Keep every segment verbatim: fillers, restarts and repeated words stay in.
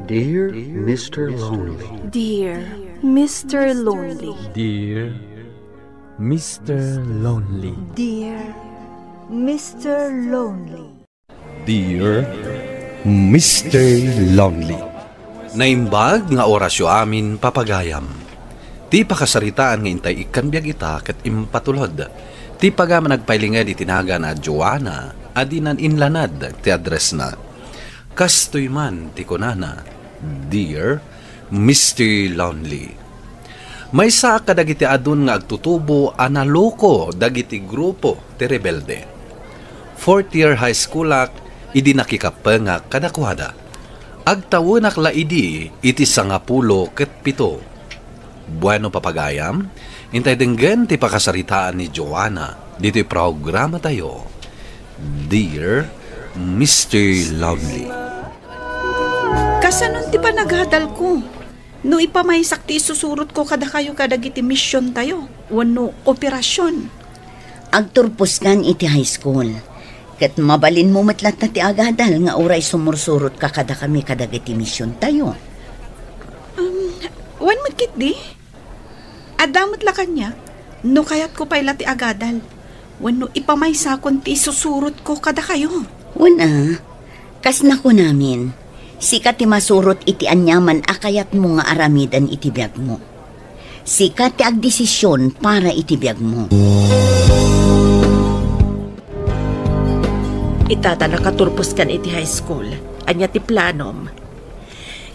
Dear Mister Lonely. Dear Mister Lonely. Dear Mister Lonely. Dear Mister Lonely. Dear Mister Lonely. Naimbag nga orasyo amin, papagayam. Ti pakasaritaan nga intay ikkan biag ita ket impatulod ti pagaman agpailinged iti nagan a Joanna a dinan inlanad ti addressna. Kastoy man ti kunana, "Dear Mister Lonely." Maysaak kadagiti adun nga agtutubo a naloko dagiti grupo ti rebelde. Fourth year high schoolak idi nakikappengak kadakuada. Agtawenak la idi iti sangapulo ket pito. Bueno, papagayam, intay denggen ti pakasaritaan ni Joanna ditoy programatayo, Dear Mister Lonely. Kasanon ti panagadalko? No ipamaysak ti isusurotko kadakayo kadagiti misiontayo wenno operasion? Agturposkan iti high school. Ket mabalinmo met latta ti agadal nga uray sumursurotka kadakami kadagiti misiontayo. Um, wen met ketdi? Adda met la kaniak, no kayatko pay la ti agadal, wenno ipamaysakon ti isusurotko kadakayo. Wen a, kas nakunamin, sika ti masurot iti aniaman a kayatmo nga aramiden iti biagmo. Sika ti agdesision para iti biagmo. Ita ta nakaturposkan iti high school. Ania ti planom?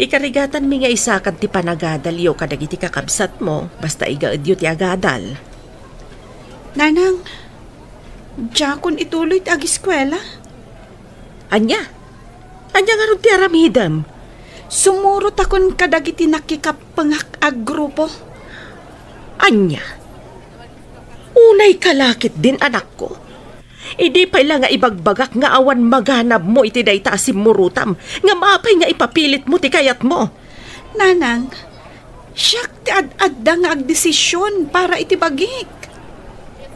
Ikarigatanmi nga isakad ti panagadalyo kadagiti kakabsatmo, basta igaedyo ti agadal. Nanang, diakon ituloy ti agiskuela. Ania? Ania ngarud ti aramidem? Sumurotakon kadagiti nakikappengak a grupo. Ania? Unay ka la ketdin, anakko. Idi pay la nga ibagbagak nga awan maganabmo iti dayta a simmurotam, ngem apay nga ipapilitmo ti kayatmo? Nanang, siak ti ad-adda nga agdesision para iti bagik.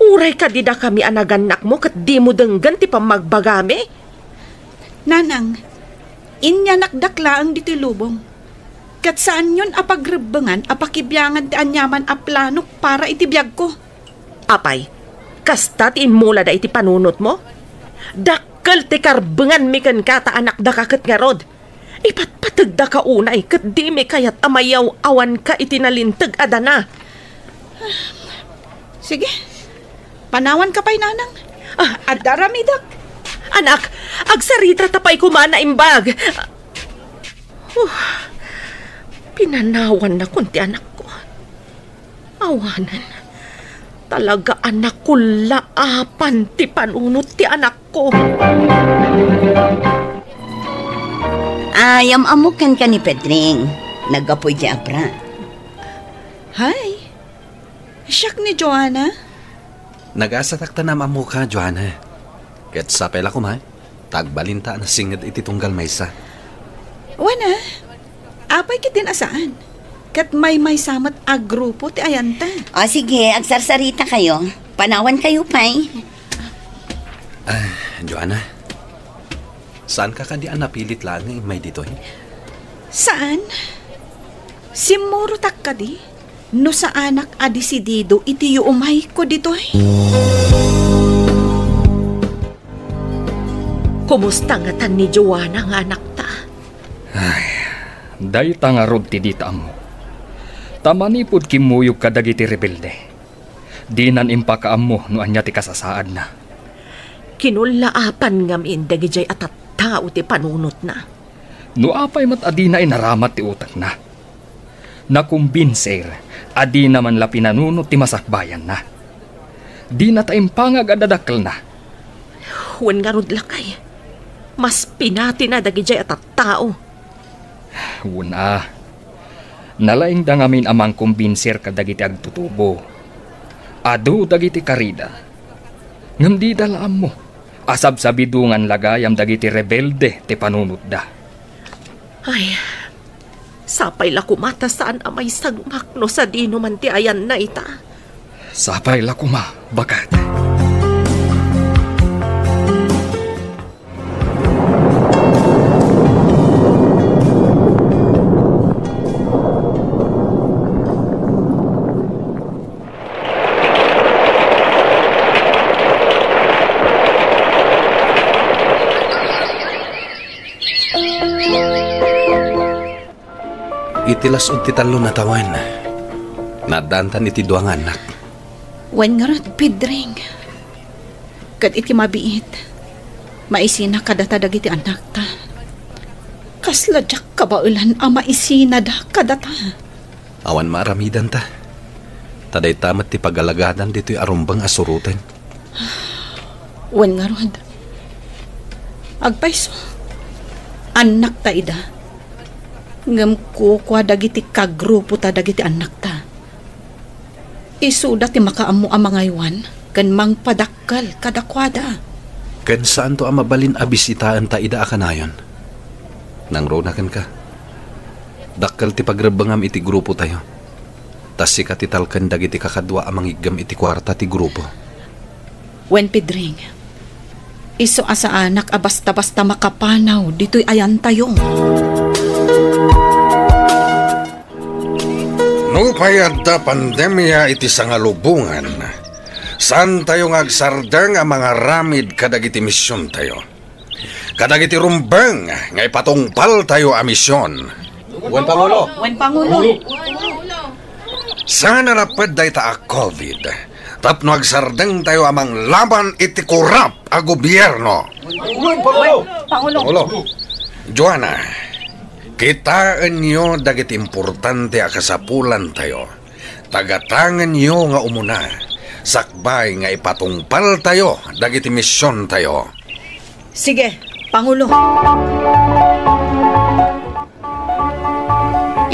Uray kadi dakami a nagannakmo ket dimo denggen ti pammagbagami? Nanang, inyanakdak laeng ditoy lubong. Ket saanyon a pagrebbengan a pakibiangan ti aniaman a planok para iti biagko. Apay, kasta ti immulada iti panunotmo? Dakkel ti karbenganmi kenka ta anakdaka ket ngarud. Ipatpategdaka unay ket dimi kayat a mayaw-awanka iti nalinteg a dana. Sige, panawanka pay, Nanang. Ah. Adda aramidek. Anak, agsarita ta pay koma, naimbag. Huh, pinanawannakon ti anakko. Awanen, talaga a nakullaapan ti panunot ti anakko. Ay, am-ammok kenka ni Pedring. Naggapu idiay abra. Hay, siak ni Joanna. Nagasatak ta naam-ammoka, Joanna. Ket sapay la koma, ta agbalinta a nasinged iti tunggal maysa. Wen a, apay ketdin a saan? Ket maymaysa met a grupo ti ayanta. O sige, agsarsarita kayo. Panawan kayo pay. Ah, Joanna, saanka kadi a napilit laeng nga immay ditoy? Saan? Simmurotak kadi no saanak a desidido iti yuumayko ditoy? Kumusta ngatan ni Joanna nga anakta? Ay, dayta ngarud ti dita ammo. Ta manipud kimmuyog kadagiti rebelde, dinan impakaammo no ania ti kasasaadna. Kinullaapan ngamin dagidiay a tattao ti panunotna. No apay met a dina inaramat ti utekna, nakumbinser a dina man la pinanunot ti masakbayanna. Dina ta impangag a dadakkelna. Wen ngarud lakay, mas pinatina dagidiay a tattao. Wen a, nalaingda ngamin a mangkumbinser kadagiti agtutubo. Adu dagiti karida. Ngem dida la ammo a sabsabidongan la gayam dagiti rebelde ti panunotda. Ay, sapay la koma ta saan a maisagmak no sadino man ti ayanna ita. Sapay la koma, baket. Iti las-ud ti tallo a tawen, naaddaantan iti dua nga annak. Wen ngarud, Pedring, ket iti mabiit, maisina kadata dagiti annakta. Kasla diak kabaelan a maisinada kadata. Awan maaramidanta. Ta dayta met ti pagalagadan ditoy a rumbeng a suroten. Wen ngarud, agpayso, annakta ida. Ngem kukua dagiti kagrupota dagiti annakta. Isuda ti makaammo a mangaywan ken mangpadakkel kadakuada. Ken saanto a mabalin a bisitaenta ida a kanayon. Nangruna kenka. Dakkel ti pagrebbengam iti grupotayo. Ta sika ti talken dagiti kakadua a mangiggem iti kuarta ti grupo. Wen, Pedring, isu a saanak a basta-basta makapanaw ditoy ayantayo. Nupay adda pandemia iti sangalubongan, saantayo nga agsardeng a mangaramid kadagiti misiontayo. Kadagiti rumbeng nga ipatungpaltayo a mision. Wen, Pangulo. Wen, Pangulo. Saan a napped dayta a covid tapno agsardengtayo a manglaban iti korap a gobierno. Wen, Pangulo. Pangulo. Joanna, kitaenyo dagiti importante a kasapulantayo. Tagatangenyo nga umuna, sakbay nga ipatungpaltayo dagiti misiontayo. Sige, Pangulo.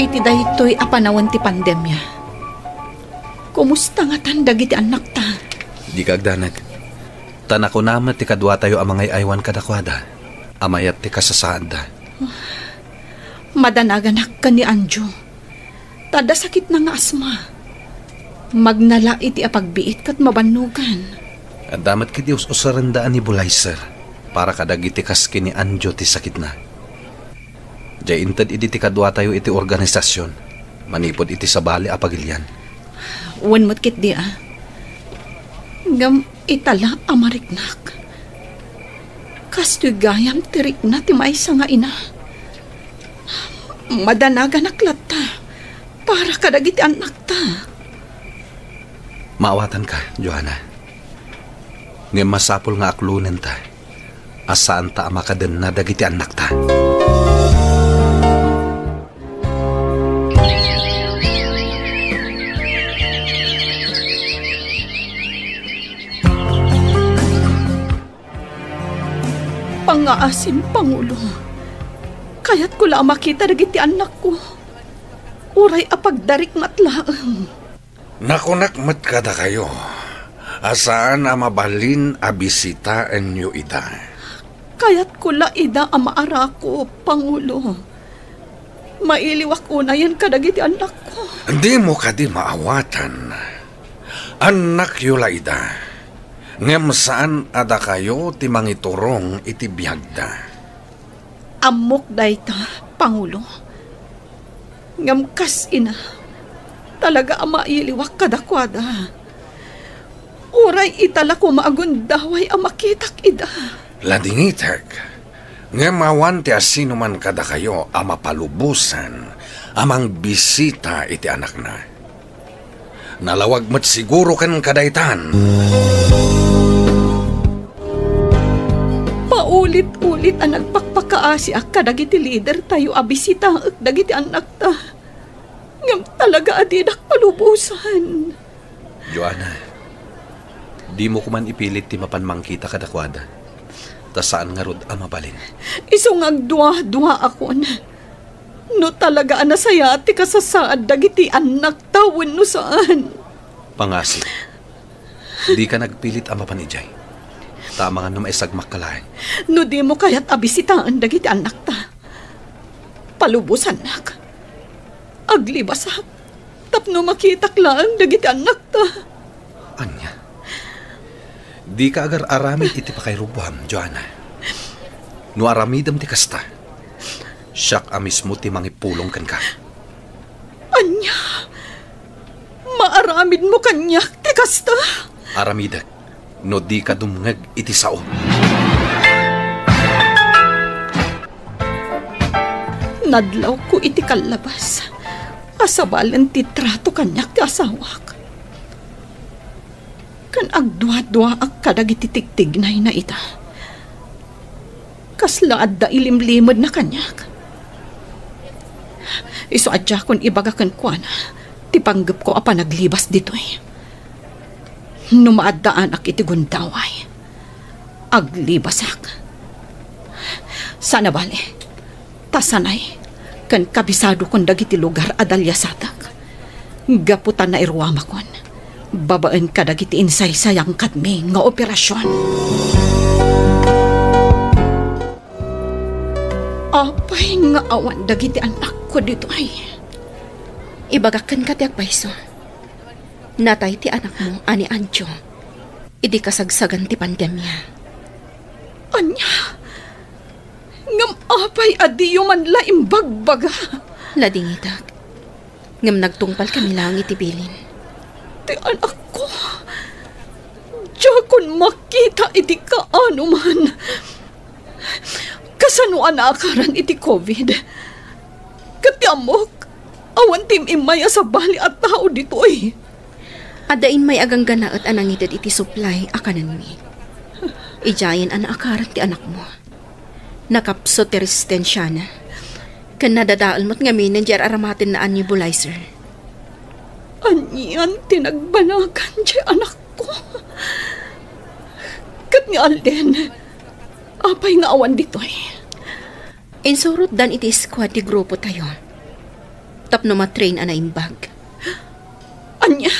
Iti daytoy a panawen ti pandemia, kumusta ngatan dagiti annakta? Dika agdanag. Ta nakuna met ti kaduatayo a mangay-aywan kadakuada a mayat ti kasasaadda. Madanaganak ken ni Anjo. Ta adda sakitna nga asma. Magnala iti apagbiit ket mabannogan. Adda met ketdi us-usarenda a nebulizer para kadagiti kas ken ni Anjo ti sakitna. Diay inted idi ti kaduatayo iti organisasion manipud iti sabali a pagilian. Wen met ketdi a. Ngem ita la a mariknak. Kastoy gayam ti rikna ti maysa nga ina. Madanaganak latta para kadagiti annakta. Maawatanka, Joanna. Ngem masapul nga aklonenta a saanta a makadenna dagiti annakta. Pangngaasim, Pangulo. Kayatko la a makita dagiti annakko. Uray a pagdarikmat laeng. Nakunak met kadakayo a saan a mabalin a bisitaenyo ida. Kayatko la ida a maarakop, Pangulo. Mailiwak unayen kadagiti annakko. Dimo kadi maawatan? Annakyo la ida, ngem saan a dakayo ti mangiturong iti biagda. Ammok dayta, Pangulo. Ngem kas ina, talaga a mailiwak kadakuada. Uray ita la koma a gundaway a makitak ida. Ladingitek, ngem awan ti asinoman kadakayo a mapalubosan a mangbisita iti anakna. Nalawag met siguro ken kadaytan. Paulit-ulit a nagpakpakaasiak kadagiti lidertayo a bisitaek dagiti annakta. Ngem talaga a didak palubosan. Joanna, dimo koman ipilit ti mapan mangkita kadakuada. Ta saan ngarud a mabalin. Isu nga agdua-duaakon. No talaga a nasayaat ti kasasaad dagiti annakta wenno saan. Pangngaasim, dika nagpilit a mapan idiay. Ta amangan no maisagmakka laeng. No dimo kayat a bisitaen dagiti annakta, palubosannak. Aglibasak tapno makitak laeng dagiti annakta. Ania? Dika agar-aramid iti pakairuboam, Joanna. No aramidem ti kasta, siak a mismo ti mangipulong kenka. Ania? Maaramidmo kaniak ti kasta? Aramidek no dika dumngeg iti sao. Nadlawko iti kallabas a sabalen ti trato kaniak ti asawak. Ken agduaduaak kadagiti tigtignayna ita. Kasla adda ilimlimedna kaniak. Isu a diakon ibaga kenkuana ti panggepko a panaglibas ditoy. No maaddaanak iti gundaway, aglibasak. Saan a bale, ta sanay ken kabisadokon dagiti lugar a daliasatek. Gapu ta nairuamakon babaen kadagiti insaysayangkatmi nga operasion. Apay nga awan dagiti annakko ditoy? Ibagak kenka ti agpayso. Natay ti anakmo a ni Anjo idi kasagsagan ti pandemia. Ania? Ngem apay a diyo man la imbagbaga? Nadingitak. Ngem nagtungpalkami laeng iti bilin. Ti anakko, diakon makita iti kaanoman. Kasano a naakaran iti covid? Ket ti ammok, awan ti im-immay a sabali a tao ditoy. Adda immay a gangganaet a nangited iti supply a kanenmi. Idiayen a naakaran ti anakmo. Nakapsut ti resistensiana. Ken nadadael met ngamin diay ar-aramatenna a nebulizer. Anian ti nagbanagan diay anakko? Ket ni Alden, apay nga awan ditoy? Insurotdan iti squad ti grupotayo tapno matrain a naimbag. Ania?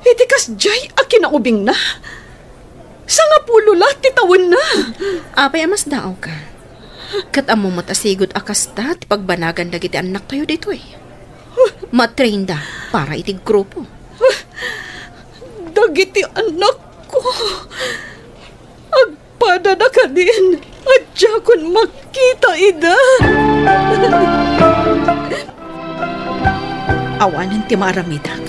Iti kasdiay a kinaubingna? Sangapulo la ti tawenna. Apay a masdaawka? Ket ammo met a sigud a kasta ti pagbanagan dagiti annaktayo ditoy. Matrainda para iti grupo. Dagiti annakko, agpadada kadin a diakon makita ida. Awanen ti maaramidak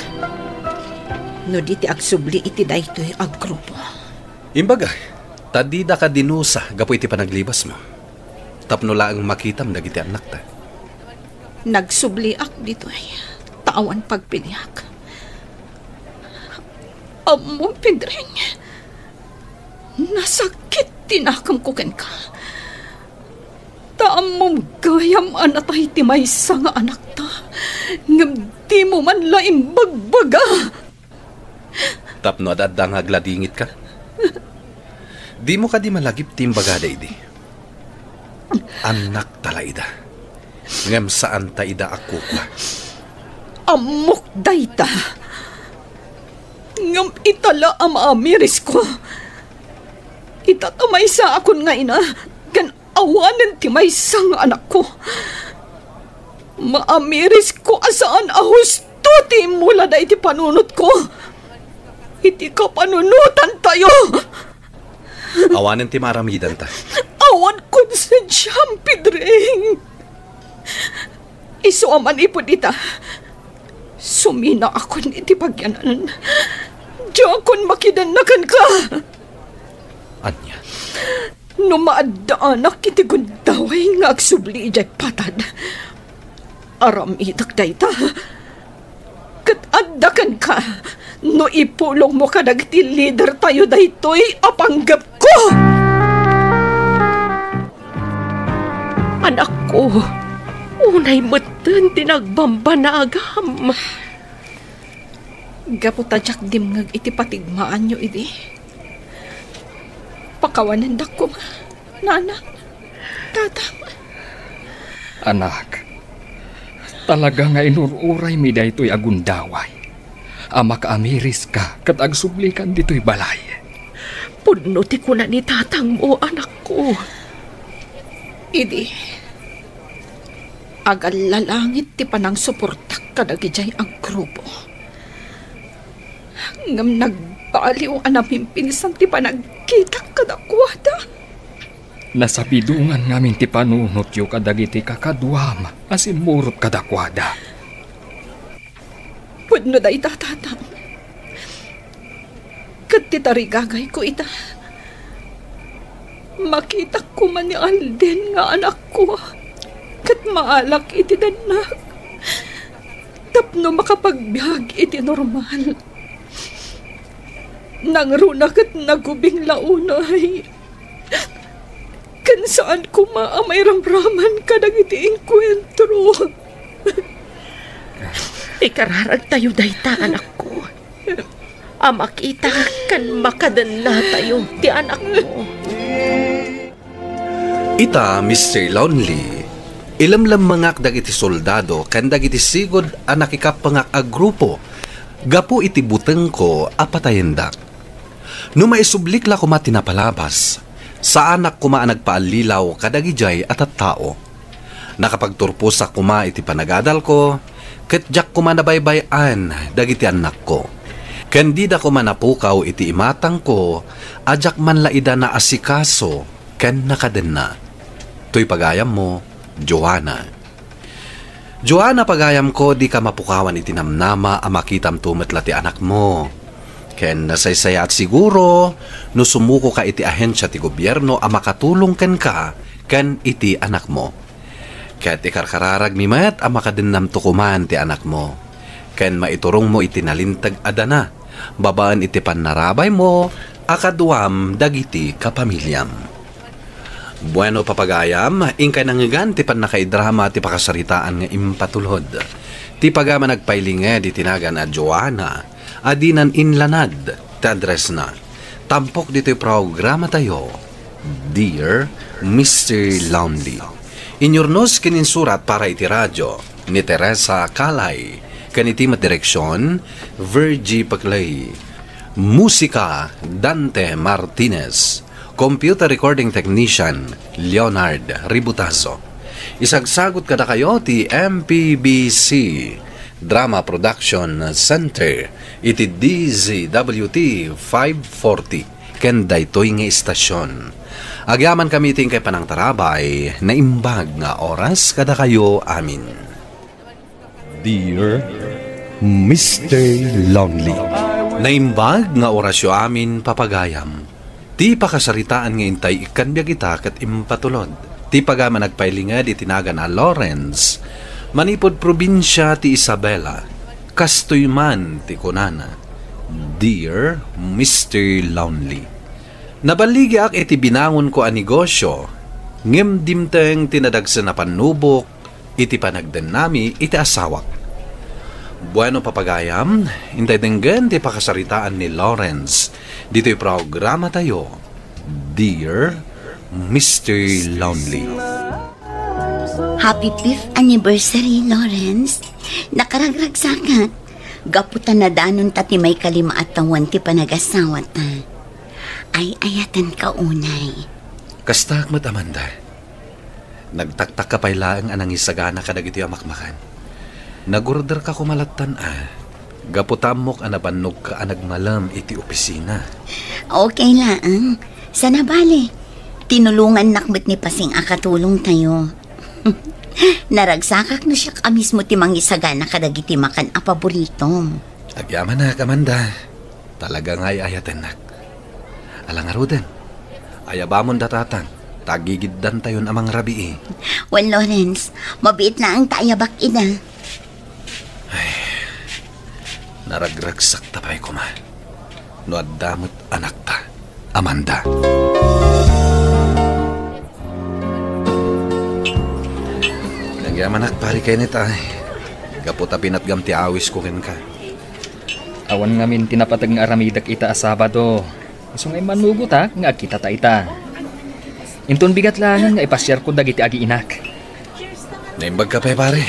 no di ti agsubli iti daytoy a grupo. Imbaga, ta didaka dinusa gapu iti panaglibasmo, tapno laeng makitam dagiti annakta. Nagsubliak ditoy, ta awan pagpiliak. Ammom, Pedring, nasakit ti nakemko kenka. Ta ammom gayam a natay ti maysa nga anakta, ngem dimo man la imbagbaga. Tapno ad-adda nga agladingitka? Dimo kadi malagip ti imbagada idi? Annakta la ida, ngem saanta ida a kukua. Ammok dayta. Ngem ita la a maamirisko. Ita ta maysaakon nga ina, ken awanen ti maysa nga anakko. Maamirisko a saan a husto ti immulada iti panunotko iti kapanunotantayo. Awanen ti maaramidanta. Awan konsensiam, Pedring. Isu a manipud ita, suminaakon iti pagyanan. Diakon makidenna kenka. Ania? No maaddaanak iti gundaway nga agsubli idiay patad, aramidek dayta. Ket adda kenka no ipulongmo kadagiti lidertayo daytoy a panggepko. Anakko, unay metten ti nagbambanagam. Gapu ta diak dimngeg iti patigmaanyo idi, pakawanendak koma, nanang, tatang. Anak, talaga nga inur-uraymi daytoy a gundaway a makaamiriska ket agsublikan ditoy balay. Pudno ti kuna ni tatangmo, anakko. Idi, agallalangit ti panangsuportak kadagidiay a grupo. Ngem nagbaliw a namimpinsan ti panagkitak kadakuada. Nasapidungan ngamin ti panunotyo kadagiti kakaduam a simmurot kadakuada. Pudno dayta, tatang. Ket ti tarigagayko ita, makitak koma ni Alden nga anakko. ket maalak iti dennak tapno makapagbiag iti normal. Nangruna ket nagubing la unay. Ken saan koma a mairamraman kadagiti enkuentro. Ikararagtayo dayta, anakko. A makita ken makadennatayo ti anakmo. Ita, Mister Lonely, ilemlemmengak dagiti soldado ken dagiti sigud a nakikappengak a grupo gapu iti butengko a patayendak. No maisublik la koma ti napalabas, saanak koma a nagpaallilaw kadagidiay a tattao. Nakapagturposak koma iti panagadalko, ket diak koma nabaybay-an dagiti annakko. Ken dida koma napukaw iti imatangko a diak man la ida naasikaso ken nakadenna. Toy pagayammo, Joanna. Joanna, pagayamko, dika mapukawan iti namnama a makitamto met la ti anakmo. Ken nasaysayaat siguro no sumukoka iti ahensia ti gobierno a makatulong kenka ken iti anakmo. Ket ikarkararagmi met a makadennamto koman ti anakmo, ken maiturongmo iti nalinteg a dana babaen iti pannarabaymo a kaduam dagiti kapamiliam. Bueno, papagayam, inkay nangngegan ti pannakaidrama ti pakasaritaan nga impatulod. Ti pagayam a nagpailinged iti nagan a Joanna, a dinan inlanad ti addressna. Tampok ditoy programatayo, Dear Mister Lonely. Inyurnos ken insurat para iti radio ni Teresa Calay, ken iti met direksion, Virgie Paclay. Musika, Dante Martinez. Computer recording technician, Leonard Ributazo. Isagsagut kadakayo ti M P B C Drama Production Center iti D Z W T five forty ken daytoy nga istasion. Agyamankami iti inkay panangtarabay, naimbag nga oras kadakayo amin. Dear Mister Lonely. Naimbag nga orasyo amin, papagayam. Ti pakasaritaan nga intay ikkan biag ita ket impatulod. Ti pagayam a nagpailinged iti nagan a Lawrence, manipud probinsia ti Isabela. Kastoy man ti kunana, Dear Mister Lonely. Naballigiak iti binangonko a negosio, ngem dimteng ti nadagsen a pannubok iti panagdennami iti asawak. Bueno, papagayam, intay denggen ti pakasaritaan ni Lawrence ditoy programatayo, Dear Mister Lonely. Happy fifth anniversary, Lawrence. Nakaragragsakak. Gapu ta nadanonta ti maikalima a tawen ti panagasawata. Ay-ayatenka unay. Kastaak met, Amanda. Nagtaktakka pay laeng a nangisagana kadagitoy a makmakan. Nagorderka koma lattan a, gapu ta ammok a nabannogka a nagmalem iti opisina. Okay laeng. Saan a bale, tinulongannak met ni Pasing a katulongtayo. Naragsakak no siak a mismo ti mangisagana kadagiti makan a paboritom. Agyamanak, Amanda. Talaga nga ay-ayatennak. Ala ngaruden, ayabamon da tatang, ta agigiddantayon a mangrabii. Wen, Lawrence, mabiit laeng ta ayabak ida. Ay, naragragsakta pay koma no adda met anakta, Amanda. Nagyamanak, Pari Kenneth, ay. Gapu ta pinatgam ti awisko kenka. Awan ngamin ti napateg nga aramidek ita a Sabado. Isu nga immanugotak nga agkitata ita. Inton bigat laengen nga ipasiarko dagiti agiinak. Naimbagka pay, pare.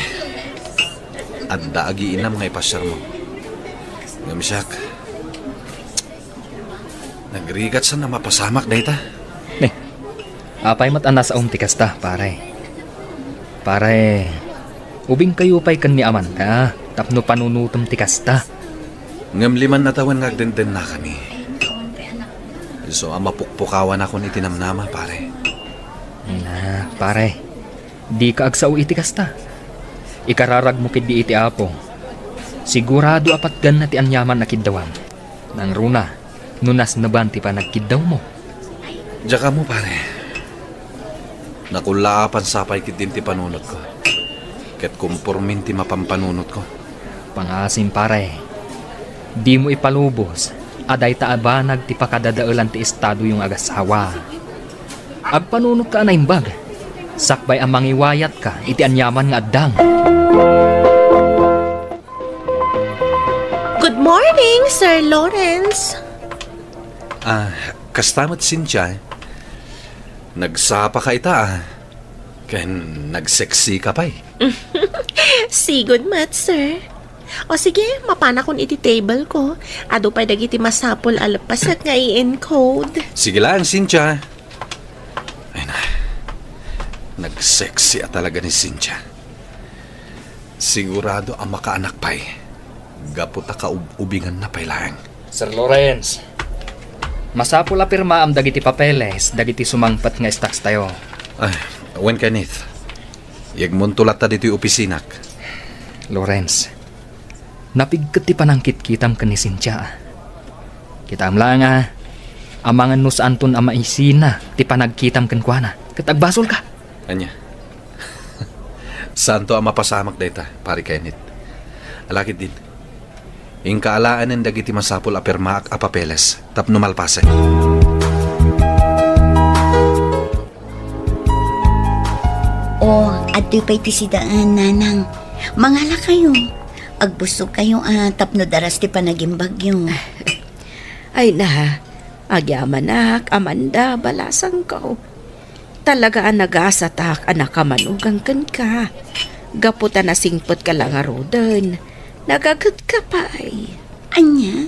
Adda agiinam nga ipasiarmo. Ngem siak, nagrigatsan a mapasamak dayta. Ne, apay met a nasaom ti kasta, pare? Pare, ubingkayo pay ken ni Amanda tapno panunotem ti kasta. Ngem liman a tawen nga agdendennakami. Isu a mapukpukawanakon iti namnama, pare. Ay na, pare, dika agsao iti kasta. Ikararagmo ketdi iti Apo. Sigurado a patganna ti aniaman a kiddawam. Nangruna, no nasneban ti panagkiddawmo. Diak ammo, pare. Nakullaapan sa pay ketdin ti panunotko. Ket kumpormin ti mapan panunotko. Pangasim, pare. Dimo ipalubos a dayta a banag ti pakadadaelan ti estadoyo nga agassawa. Agpanunotka a naimbag, sakbay a mangiwayatka iti aniaman nga addang. Good morning, Sir Lawrence. Ah, kasta met, Cynthia. Nagsapa ka ita, ah. Ken nagsexy ka pay. Sigud met, sir. O sige, mapanakon iti table ko. Adu pay dagiti masapul a leppasek nga i-encode. Sige lang, Cynthia. Ay na, nagsexy a talaga ni Cynthia. Sigurado a makaanak pay. Gapu ta kaub-ubinganna pay laeng. Sir Lawrence, masapul a pirmaam dagiti papeles dagiti sumangpet nga stocks tayo. Ay, wen, Kenneth. Yegmonto latta ditoy opisinak. Lawrence, napigket ti panangkitkitam ken ni Cynthia. Kitaem laeng a, amangan no saanton a maisina ti panagkitam kenkuana. Ket agbasolka. Ania? Saanto a mapasamak dayta, Pari Kenneth. Ala ketdin, inka alaanen dagiti masapul a pirmaak a papeles tapno malpasen. O, adtoy pay ti sidaan, nanang. Mangalakayo. Agbusogkayo a tapno daras ti panagimbagyo. Ay na, agyamanak, Amanda, balasangko. Talaga a nagasatak a nakamanugang kenka. Gapu ta nasingpetka la ngaruden, nagagetka pay. Ania?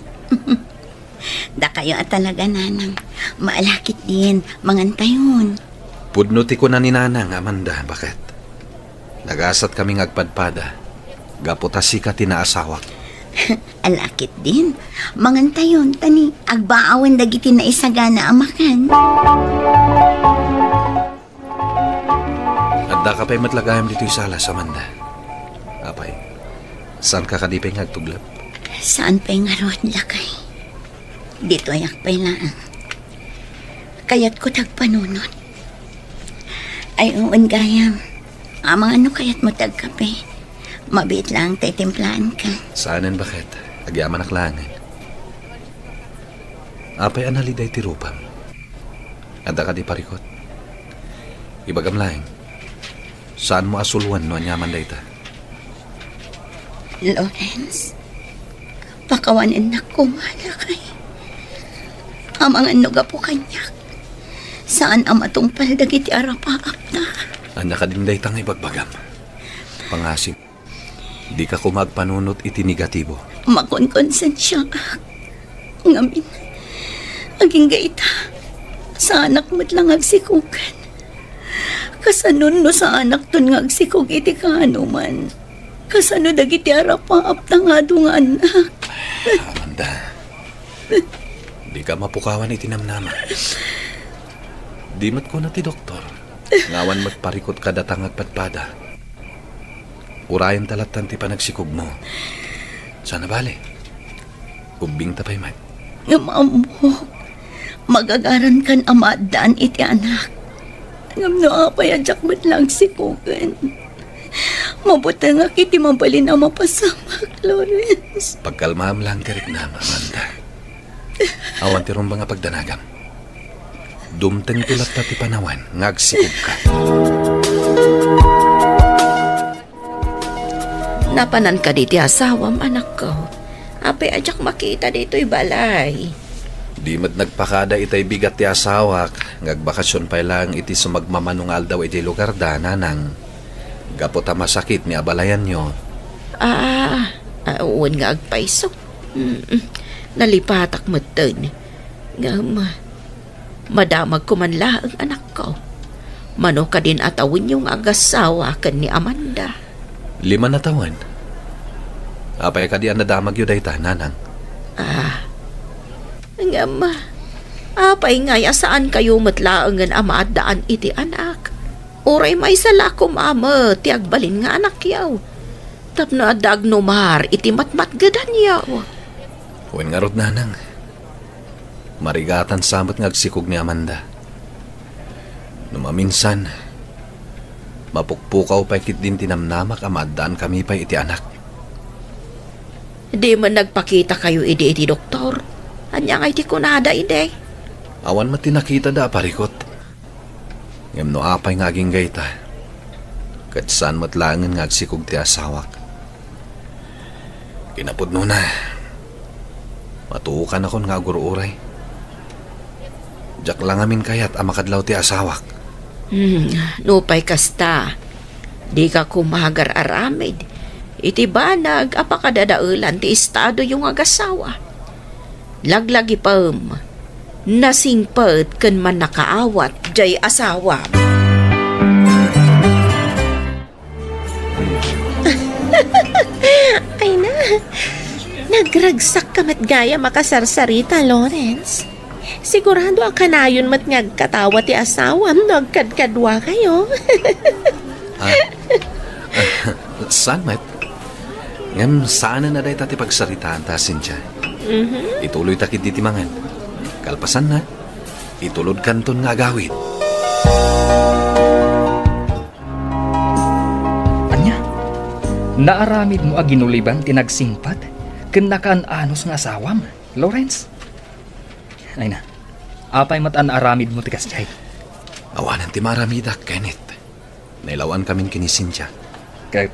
Dakayo a talaga, nanang. Maala ketdin, mangantayon. Pudno ti kuna ni nanang, Amanda, baket. Nagasatkami nga agpadpada, gapu ta sika ti naasawak. Ala ketdin, mangantayon, ta ni agbaawen dagiti naisagana a makan. Addaka pay met la gayam ditoy sala, Amanda. Apay, saanka kadi pay nga agtuglep? Saan pay ngarud, lakay. Ditoyak pay laeng. Kayatko ti agpanunot. Ay, wen gayam. Amangan no kayatmo ti agkape. Mabiit laeng ta itimplaanka. Saanen, baket. Agyamanak laengen. Apay a naliday ti rupam? Adda kadi parikut? Ibagam laeng. Saanmo a suloen no aniaman dayta? Lawrence, pakawanennak koma, lakay. Amangan no gapu kaniak, saan a matungpal dagiti arapaapta. Ania kadin dayta nga ibagbagam? Pangasim, dika koma agpanunot iti negatibo. Makonkonsensiaak. Ngamin, agingga ita, saanak met la nga agsikogen. Kasano no saanakton nga agsikog iti kaanoman? Kasano dagiti arapaapta nga adu nga annak? Amanda, dika mapukawan iti namnama. Di met kuna ti doktor nga awan met parikut kadata nga agpadpada. Urayenta lattan ti panagsikogmo. Saan a bale. Ubbingta pay met. Ngem ammok, magagarankan a maaddaan iti anak. Ngem no apay a diak met la agsikogen, mabutengak iti mabalin a mapasamak, Lawrence. Pagkalmaam lang, kariknam, Amanda. Awan ti rumbeng a pagdanagam. Dumtengto latta ti panawen nga agsikogka. Napanan kadi ti asawam, anakko? Apay a diak makita ditoy balay? Di met nagpakada itay bigat ti asawak nga agbakasyon pay laeng iti sumagmamano nga aldaw idiay lugarda, nanang. Gapu ta masakit ni abalayanyo. Ah, ah, wen nga agpayso. Mm, nalipatak metten. Ngem, madamagko man laeng, anakko. Mano kadin a tawenyo nga agassawa ken ni Amanda? Lima a tawen. Apay kadi a nadamagyo dayta, nanang? Ah, ngem, apay ngay a saankayo met laengen a maaddaan iti anak? Uray maysa la koma met ti agbalin nga anakyo, tapno adda agnumar iti matmatgedanyo. Wen ngarud, nanang, marigatan sa met nga agsikog ni Amanda. No maminsan, Mapukpukaw pay ketdin ti namnamak a maaddaankami pay iti anak. Di man nagpakitakayo idi iti doktor? Ania ngay ti kunada idi? Awan met ti nakitada a parikut. Ngem no apay nga agingga ita, ket saan met laengen nga agsikog ti asawak. Kinapudnona, matuokanakon nga agur-uray. Diak la ngamin kayat a makadlaw ti asawak. Hmm, nupay kasta, dika koma agar-aramid iti banag a pakadadaelan ti estadoyo nga agasawa. Laglagipem, nasingpet ken mannakaawat jay asawam. Ay na, nagragsak ka met gayam a kasarsarita, Lawrence. Sigurado a kanayon met nga agkatawa ti asawam no agkadkaduakayo. Ah, ah, saan met? Ngem saanen a dayta ti pagsaritaanta, Cynthia. Mhm. Ituloyta ketdi ti mangan. Kalpasanna, itulodkanton nga agawid. Ania? Naaramidmo a ginuliban ti nagsingpet ken nakaan-anos nga asawam, Lawrence? Ay na, apay met a naaramidmo ti kasjay? Awanen ti maaramidak, Kenneth. Nailawankamin ken ni Cynthia. Ket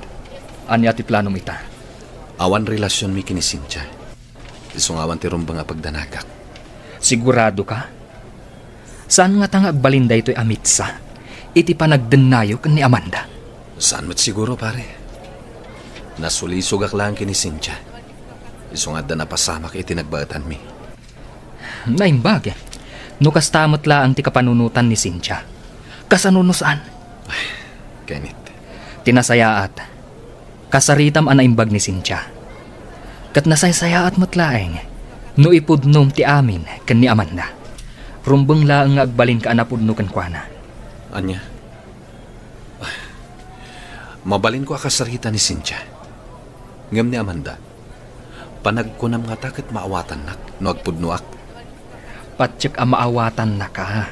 ania ti planom ita? Awan relasionmi ken ni Cynthia. Isu nga awan ti rumbeng a pagdanagak. Sigurado ka? Saan ngata nga agbalin daytoy a mitsa iti panagdennayo ken ni Amanda? Saan met siguro, pare. Nasulisogak laeng ken ni Cynthia. Isu nga adda napasamak iti nagbaetanmi. Naimbag. No kasta met laeng ti kapanunotan ni Cynthia, kasano no saan? Ay, Kenneth. Ti nasayaat, kasaritam a naimbag ni Cynthia. Ket nasaysayaat met laeng no ipudnom ti amin ken ni Amanda. Rumbeng laeng nga agbalinka a napudno kenkuana. Ania? Mabalinko a kasarita ni Cynthia. Ngem ni Amanda, panagkunam ngata ket maawatannak no agpudnoak? Patiek a maawatannaka.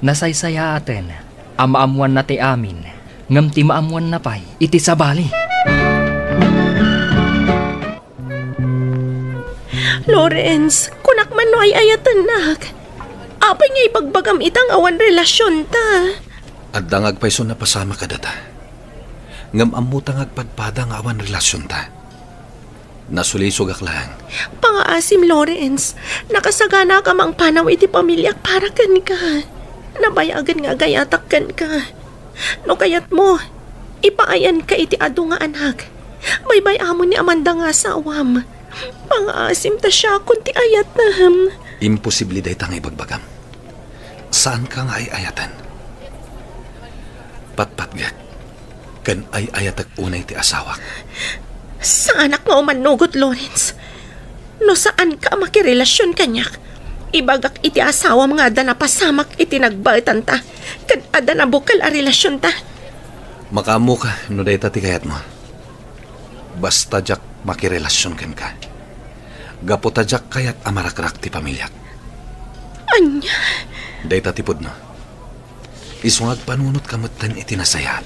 Nasaysayaaten a maammoanna ti amin, ngem ti maammoanna pay iti sabali. Lawrence, kunak man no ay-ayatennak. Apay nga ibagbagam ita nga awan relasionta? Adda nga agpayso a napasamak kadata. Ngem ammota nga agpadpada nga awan relasionta. Nasulisogak laeng. Pangaasim, Lawrence. Nakasaganaka a mangpanaw iti pamiliak para kenka. Nabayagen nga agayatak kenka. No kayatmo, ipaayanka iti adu nga anak. Baybay-amon ni Amanda nga asawam. Pangaasim ta siakon ti ayatem. Imposible dayta nga ibagbagam. Saanka nga ay-ayaten. Patpatgek ken ay-ayatek unay ti asawak. Saanak nga umannugot, Lawrence. No saanka a makirelasion kaniak, ibagak iti asawam nga adda napasamak iti nagbaetanta ken adda nabukel a relasionta. Makaammoka no dayta ti kayatmo. Basta diak makirelasion kenka. Gapu ta diak kayat a marakrak ti pamiliak. Ania? Dayta ti pudno. Isu nga agpanunotka metten iti nasayaat.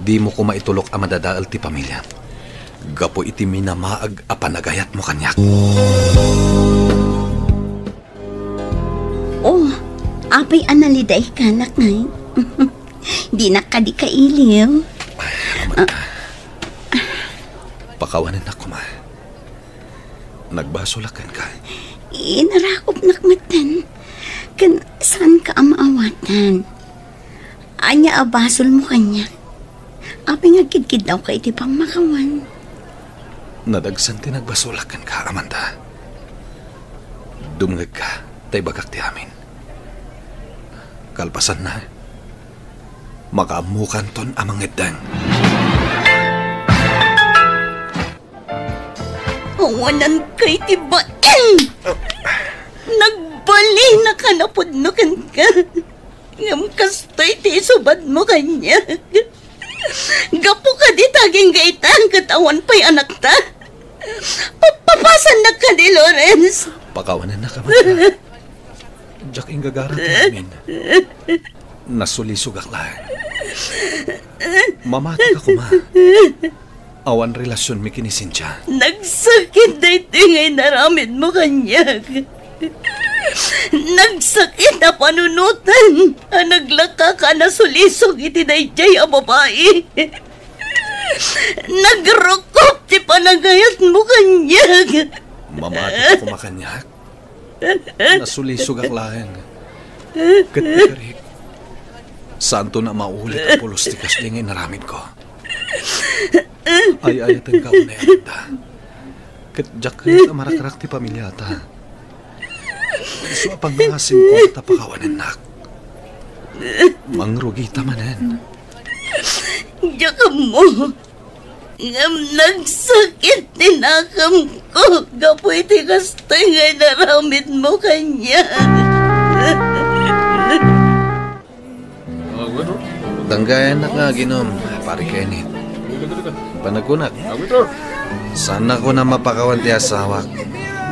Dimo koma itulok a madadael ti pamiliam gapu iti minamaag a panagayatmo kaniak. Oh, apay a nalidayka, anak, ngay? Dinak kadi kailiw. Ay, amat na. Pakawanennak koma. Nagbasolak kenka. Inarakupnak metten. Ken saanka a maawatan. Ania a basolmo kaniak? Apay nga agkidkiddawka iti pangmakawan? Nadagsen ti nagbasolak kenka, Amanda. Dumngegka, ta ibagak ti amin. Kalpasanna, makaammokanton a mangeddeng. Awananka iti bain! Nagbalinaka a napudno kenka. Ngem kastoy ti isubadmo kaniak. Gapu kadi ta agingga ita ket awan pay anakta. Papapasannak kadi, Lawrence? Pakawanennak, Amanda. Diak inggagara ti amin. Nasulisogak laeng. Mamati ka koma. Awan relasionmi ken ni Cynthia. Nagsakit daytoy nga inaramidmo kaniak. Nagsakit a panunotan a naglakak a nasulisog iti daydiay a babai. Nagrukop ti panagayatmo kaniak. Mamati ka koma kaniak. Nasulisogak laeng. Ket nakarik, saanto a maulit a pulos ti kasdi nga inaramidko. Ay-ayatenka unay, Amanda. Ket diak kayat a marakrak ti pamiliata. Isu a pangngasim ko ta pakawanennak. Mangrugita manen. Diak ammo. Ngem nagsakit ti nakemko gapu iti kastoy nga inaramidmo kaniak. Danggayannak nga aginum, Pari Kenneth. Panagkunak, saannak a mapakawan ti asawak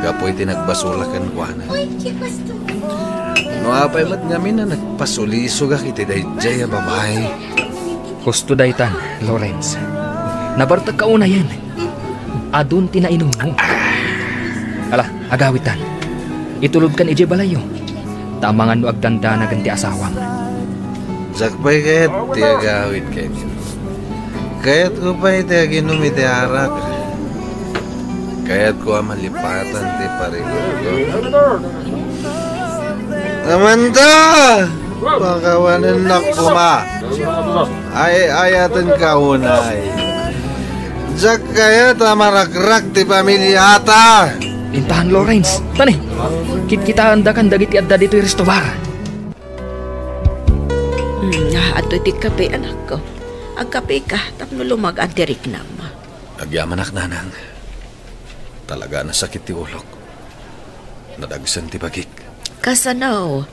gapu iti nagbasolak kenkuana. No apay met ngamin a nagpasulisogak iti daydiay a babai. Husto daytan, Lawrence. Nabartekka unayen. Adun ti nainummo. Ala, agawitan. Itulodkan idiay balayyo. Ta amangan no agdandanagen ti asawam. Diak pay kayat ti agawid, Kenneth. Kayatko pay ti aginum iti arak. Kayatko a malipatan ti parikutko. Amanda! Pakawanennak koma. Ay-ayatenka unay. Diak kayat a marakrak ti pamiliata. Intahan, Lawrence. Tani, kitkitaendakan dagiti adda ditoy restobar. Hmm, ah, adtoy ti kape, anakko. Agkapeka tapno lumag-an ti riknam. Agyamanak, nanang. Talaga a nasakit ti ulok. Nadagsen ti bagik. Kasano?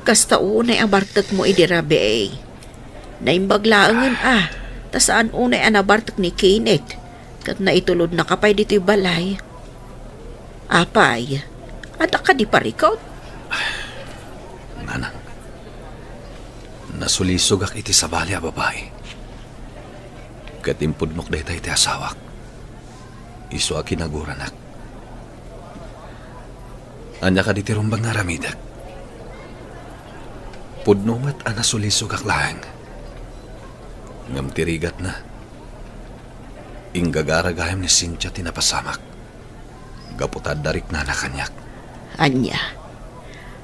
Kasta unay a bartekmo idi rabii. Naimbag laengen a, ta saan unay a nabartek ni Kenneth, ket naitulodnaka pay ditoy balay. Apay, adda kadi parikut? Nanang, nasulisogak iti sabali a babai. Ket impudnok dayta iti asawak. Isu a kinaguranak. Ania kadi ti rumbeng nga aramidek? Pudno met a nasulisogak laeng. Ngem ti rigatna, inggagara gayam ni Cynthia ti napasamak. Gapu ta adda riknana kaniak. Ania?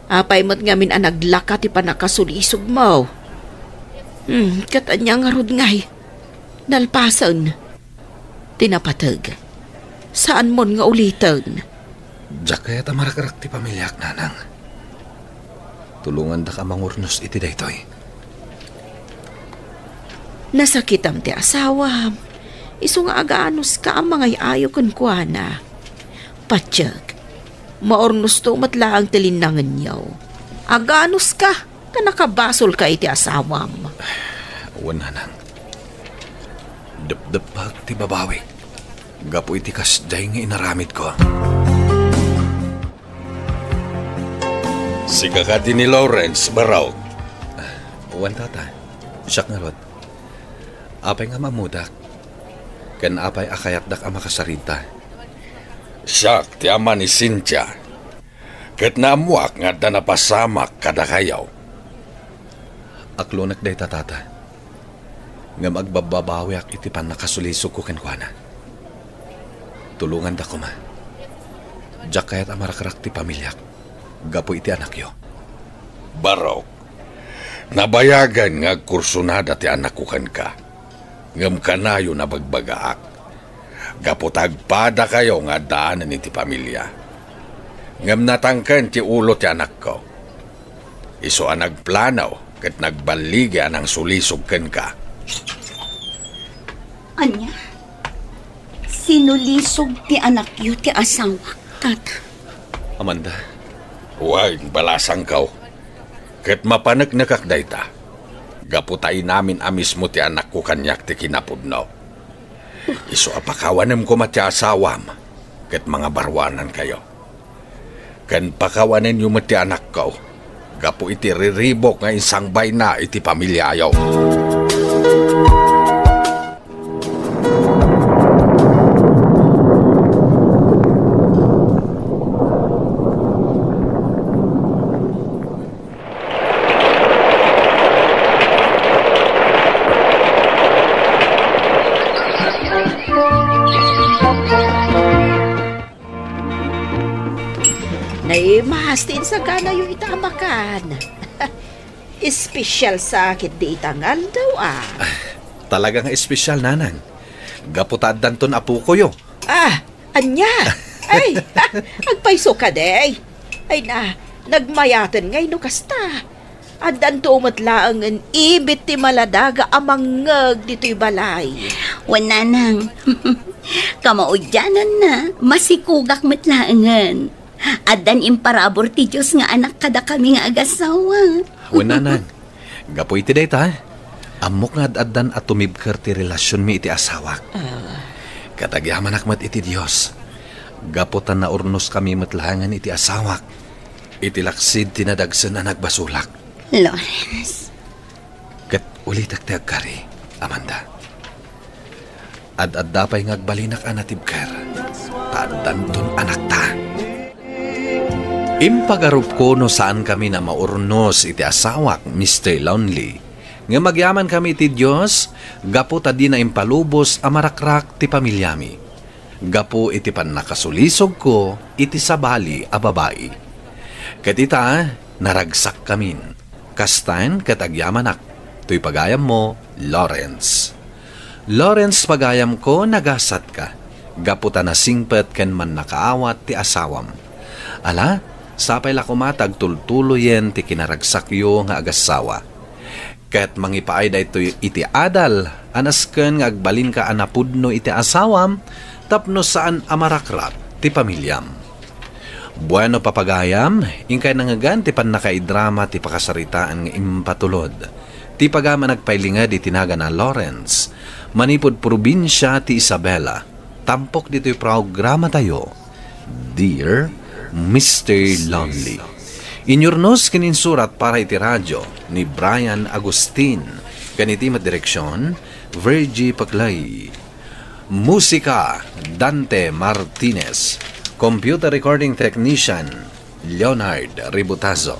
Apay met ngamin a naglaka ti pannakasulisogmo? Hmm, ket ania ngarud ngay? Nalpasen. Ti napateg, saanmon nga uliten. Diak kayat a marakrak ti pamiliak, nanang. Tulongandak a mangurnos iti daytoy. Nasakitam ti asawam. Isu nga aganuska a mangay-ayo kenkuana. Patiek, maurnosto met laeng ti linnangenyo. Aganuska ta nakabasolka iti asawam. Wen, nanang. Depdeppak ti babawik gapu iti kasdiay nga inaramidko. Sika kadi ni Lawrence, Barok? Wen, tata. Siak ngarud. Apay nga ammodak? Ken apay a kayatdak a makasarita? Siak ti ama ni Cynthia. Ket naammoak nga adda napasamak kadakayo. Aklonek dayta, tata. Ngem agbabbabawiak iti pannakasulisogko kenkuana. Tulonganda koma. Diak kayat a marakrak ti pamiliak gapu iti anakyo. Barok, nabayagen nga agkursunada ti anakko kenka. Ngem kanayon a bagbagaak, gapu ta agpadakayo nga addaanen iti pamilia. Ngem natangken ti ulo ti anakko. Isu a nagplano ket nagballigi a nangsulisog kenka. Ania? Sinulisog ti anakyo ti asawak, tata? Amanda. Wen, balasangko. Ket mapaneknekak dayta. Gapu ta inamin a mismo ti anakko kaniak ti kinapudno. Isu a pakawanem koma ti asawam, ket mangabaruanankayo. Ken pakawanenyo met ti anakko, gapu iti riribuk nga insangbayna iti pamiliayo. Mas ti insaganayo ita a makan. Espesyal sa ketdi ita nga aldaw, a. Talaga nga espesyal, Nanang. Gapu ta addanton apokoyo. Ah, ania? Ay, agpayso kadi. Ay na, nagmayaten ngay no kasta. Addanto met laengen ibit ti maladaga a mangngeg ditoy balay. Wen, Nanang. Kamaudiananna, masikugak met laengen. Addan imparabur ti Dios nga anak kadakami nga agasawa. Wen, Nanang. Gapu iti dayta, ammok nga ad-addan a tumibker ti relasionmi iti asawak. Ah. Ket agyamanak met iti Dios. Gapu ta naurnoskami met laengen iti asawak. Iti laksid ti nadagsen a nagbasolak. Lawrence. Ket ulitek ti agkari, Amanda. Ad-adda pay nga agbalinak a natibker, ta addanton anakta. Impagarupko no saankami a maurnos iti asawak, Mister Lonely. Ngem agyamankami iti Dios, gapu ta dina impalubos a marakrak ti pamiliami. Gapu iti pannakasulisogko iti sabali a babai. Ket ita, naragsakkamin. Kastaen ket agyamanak, toy pagayammo, Lawrence. Lawrence, pagayamko, nagasatka, gapu ta nasingpet ken mannakaawat ti asawam. Ala, sapay la koma ta agtultuloyen ti kinaragsakyo nga agassawa. Ket mangipaay daytoy iti adal a nasken nga agbalinka a napudno iti asawam tapno saan a marakrak ti pamiliam. Bueno, papagayam, inkay nangngegan ti pannakaidrama ti pakasaritaan nga impatulod. Ti pagayam a nagpailinged iti nagan a Lawrence, manipud probinsia ti Isabela, tampok ditoy programatayo, Dear Mister Lonely. Inyurnos ken insurat para iti radyo ni Brian Agustin, ken iti met direksion, Virgie Paclay. Musika, Dante Martinez. Computer recording technician, Leonard Ributazo.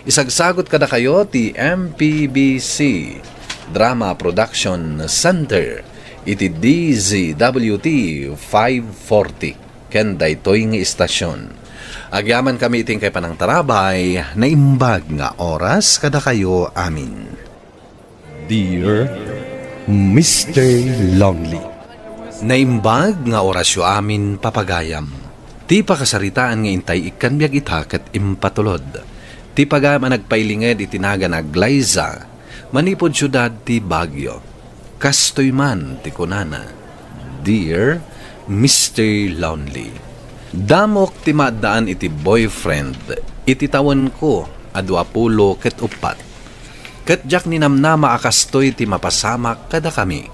Isagsagut kadakayo ti M P B C Drama Production Center iti D Z W T five forty ken daytoy nga istasion. Agyamankami iti inkay panangtarabay, naimbag nga oras kadakayo amin. Dear Mister Lonely. Naimbag nga orasyo amin, papagayam. Ti pakasaritaan nga intay ikkan biag ita ket impatulod. Ti pagayam a nagpailinged iti nagan a Glyza, manipud siudad ti Baguio. Kastoy man ti kunana, Dear Mister Lonely. Damok ti maaddaan iti boyfriend iti tawenko a duapulo ket uppat. Ket diak ninamnama a kastoy ti mapasamak kadakami.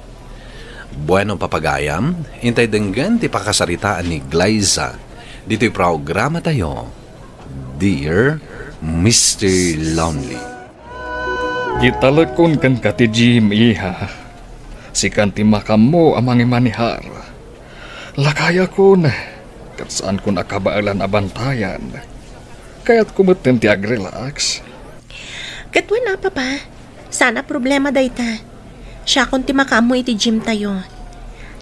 Bueno, papagayam, intay denggen ti pakasaritaan ni Glyza ditoy programatayo, Dear Mister Lonely. Italekon kenka ti Jim, iha. Sikan ti makaammo a mangimanehar. Lakayakon, ket saankon a kabaelan a bantayan. Kayatko metten ti agrelax. Ket wen a, Papa, saan a problema dayta. Siakon ti makaammo iti gym tayo.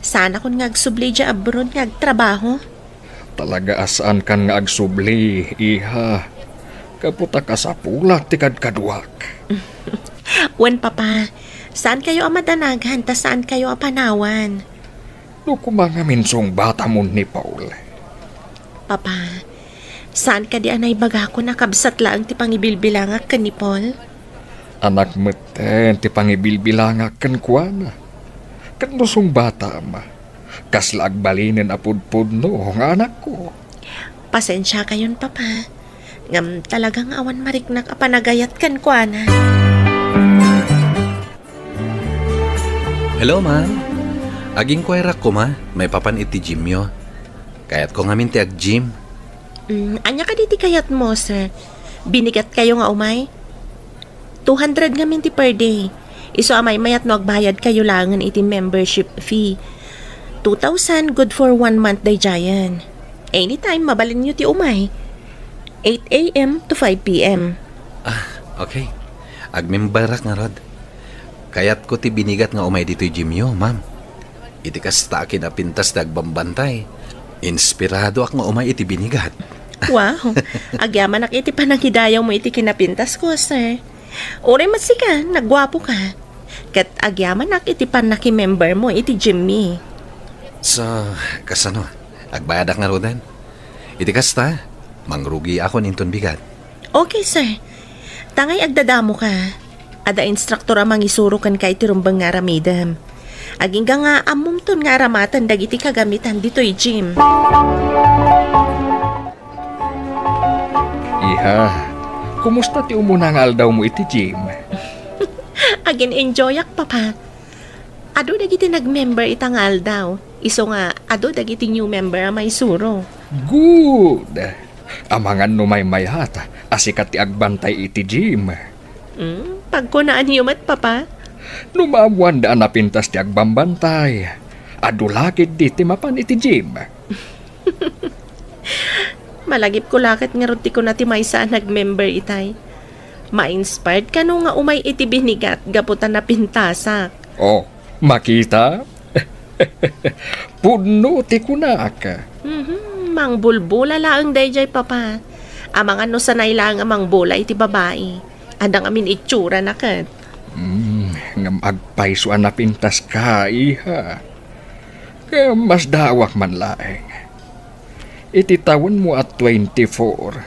Saanakon nga agsubli idiay abroad nga agtrabaho. Talaga a saankan nga agsubli, iha. Gapu ta kasapulak ti kadkaduak. Wen, Papa, saankayo a madanagan ta saankayo a panawan. No koma ngamin sungbatamon ni Paul. Papa, saan kadi a naibagakon a kabsat laeng ti pangibilbilangak ken ni Paul? Anak metten ti pangibilbilangak kenkuana. Ket no sungbatam, kasla agbalinen a pudpudno nga anakko. Pasensiakayon, Papa. Ngem talaga nga awan mariknak a panagayat kenkuana. Hello, ma'am. Aginkuarak koma maipapan iti gymyo. Kayatko ngamin ti ag-gym. Mm, ania kadi ti kayatmo, sir? Binigatkayo nga umay? Two hundred ngamin ti per day. Isu a maymayat no agbayadkayo laengen iti membership fee. Two thousand, good for one month daydiayen. Anytime, mabalinyo ti umay. Eight a m to five p m. Ah, okay. Agmemberak ngarud. Kayatko ti binigat nga umay ditoy gymyo, ma'am. Iti kasta a kinapintas ti agbambantay, inspiradoak nga umay iti binigat. Wow! Agyamanak iti panangidayawmo iti kinapintasko, sir. Uray met sika, nagguapoka. Ket agyamanak iti pannakimembermo iti gymmi. So, kasano? Agbayadak ngaruden? Iti kasta, mangrugiakon inton bigat. Okay, sir. Tangay agdadamoka. Adda instruktor a mangisuro kenka iti rumbeng nga aramidem. Agingga nga ammomton nga aramaten dagiti kagamitan ditoy gym. Iha, kumusta ti umuna nga aldawmo iti gym? Agin-enjoyak, Papa. Adu dagiti nag-member ita nga aldaw, isu nga adu dagiti new member a maisuro. Good! Amangan no maymayat a sika ti agbantay iti gym. Hmm, pagkunaanyo met, Papa. No maammoanda a napintas ti agbambantay, adu la ketdi ti mapan iti gym. Malagipko la ket ngarud ti kuna ti maysa a nag-member itay. Ma-inspired kano nga umay iti binigat gapu ta napintasak. Oh, makita? Pudno ti kunak. Mhm, mangbulbula laeng daydiay, Papa. Amangan no sanay laeng a mangbula iti babai. Adda ngamin itsurana ket. Mm, ngem agpayso a napintaska, iha. Ngem masdaawak man laeng. Iti tawenmo a twenty-four,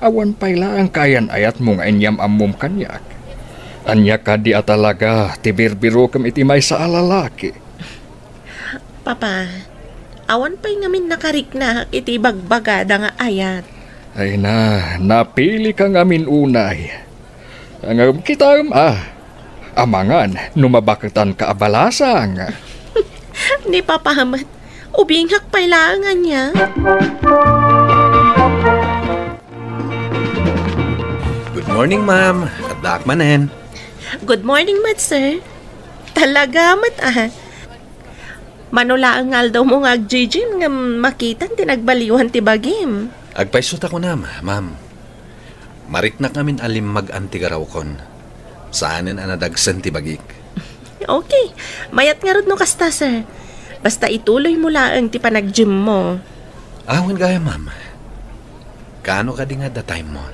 awan pay laeng kaayan-ayatmo nga inyam-ammom kaniak. Ania kadi a talaga ti birbirokem iti maysa a lalaki? Papa, awan pay ngamin nakariknaak iti ibagbagada nga ayat. Ay na, napilika ngamin unay. Ngem kitaem a, amangan no mabaketanka a balasang. Ni Papa met, ubingak pay laeng ania. Good morning, ma'am. Addaak manen. Good morning met, sir. Talaga met, ah. Mano laeng nga aldawmo nga agjijim ngem makitan ti nagbaliwan ti bagim. Agpayso ta kunam, ma'am. Mariknak ngamin a limmag-an ti garawkon. Saanen a nadagsen ti bagik. Okay. Mayat ngarud no kasta, sir. Basta ituloymo laeng ti panagjimmo. Awan gayam, ma'am. Kaano kadi nga adda time mo?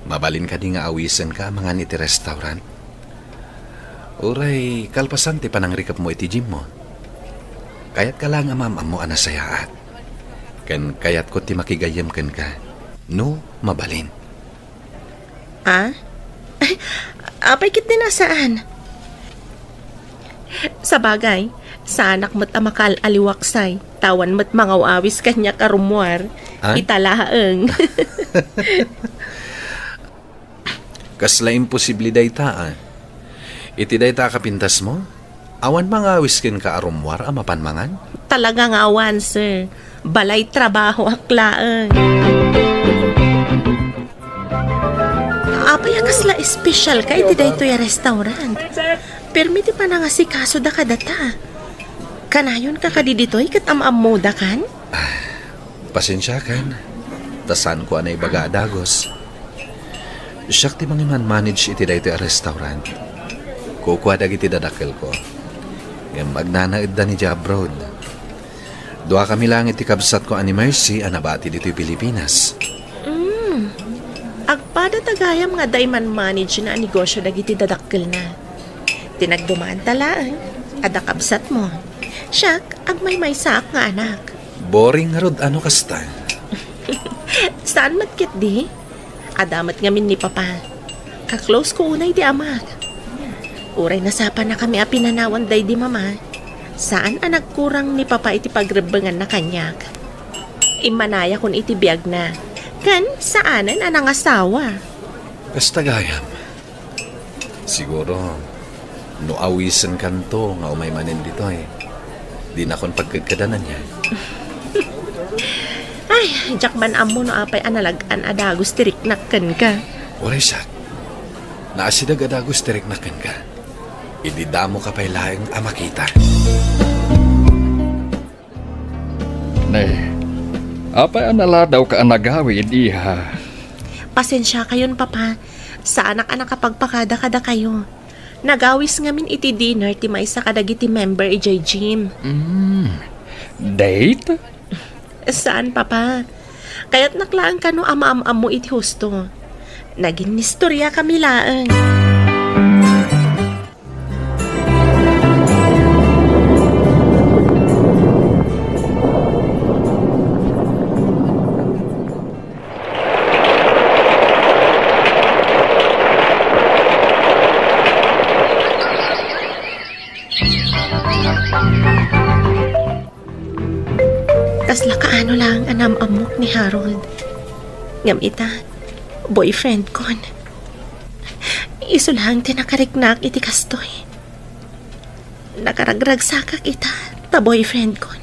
Mabalin kadi nga awisenka a mangan iti restaurant? Uray kalpasan ti panangrikepmo iti gymmo? Kayatka laeng a maam-ammo a nasayaat. Ken kayatko ti makigayyem kenka, no mabalin. Ah? Apay ket ti nasaan? Sabagay, saanak met a makaal-aliwaksay, ta awan met mangaw-awis kaniak a rummuar. Ha? Ita laeng. Kasla imposible dayta, ah. Iti dayta a kapintasmo, awan mangawis kenka a rummuar a mapan mangan? Talaga nga awan, sir. Balay trabahoak laeng. Apay a kasla espesyalka iti daytoy a restaurant? Permi ti panangasikasoda kadata. Kanayonka kadi ditoy ket am-ammodakan? Pasensiakan, ta saanko a naibaga a dagus. Siak ti mangiman-manage iti daytoy a restaurant. Kukua dagiti dadakkelko. Ngem agnanaedda idiay abroad. Duakami laeng iti kabsatko a ni Mercy a nabati ditoy Pilipinas. Mm. Agpada ta gayam nga adda iman-managena a negosio dagiti dadakkelna. Ti nagdumaanta laeng, adda kabsatmo. Siak, agmaymaysaak nga anak. Boring ngarud a no kasta. Saan met ketdi? Adda met ngamin ni Papa. Ka-close ko unay ti amak. Uray nasapanakami a pinanawan daydi Mama, saan a nagkurang ni Papa iti pagrebbenganna kaniak. Immanayakon iti biagna. Ken saanen a nangasawa. Kasta gayam. Siguro, no awisenkanto nga umay manen ditoy, dinakon pagkedkedan ania. Ay, diak man ammo no apay a nalag-an a dagus ti riknak kenka. Uray siak, naasideg a dagus ti riknak kenka. Idi damoka pay laeng a makita. Ne, apay a naladawka a nagawid, iha? Pasensiakayon, Papa. Saanak a nakapagpakada kadakayo. Nagawis ngamin iti dinner ti maysa kadagiti member idiay gym. Mm. Date? Saan, Papa. Kayatnak laeng kano a maam-ammo iti husto. Naginnistoriakami laeng. Kasla kaano lang a naam-ammok ni Harold. Ngem ita, boyfriend kon. Isu lang ti nakariknak iti kastoy. Nakaragragsakak ita, ta boyfriend kon.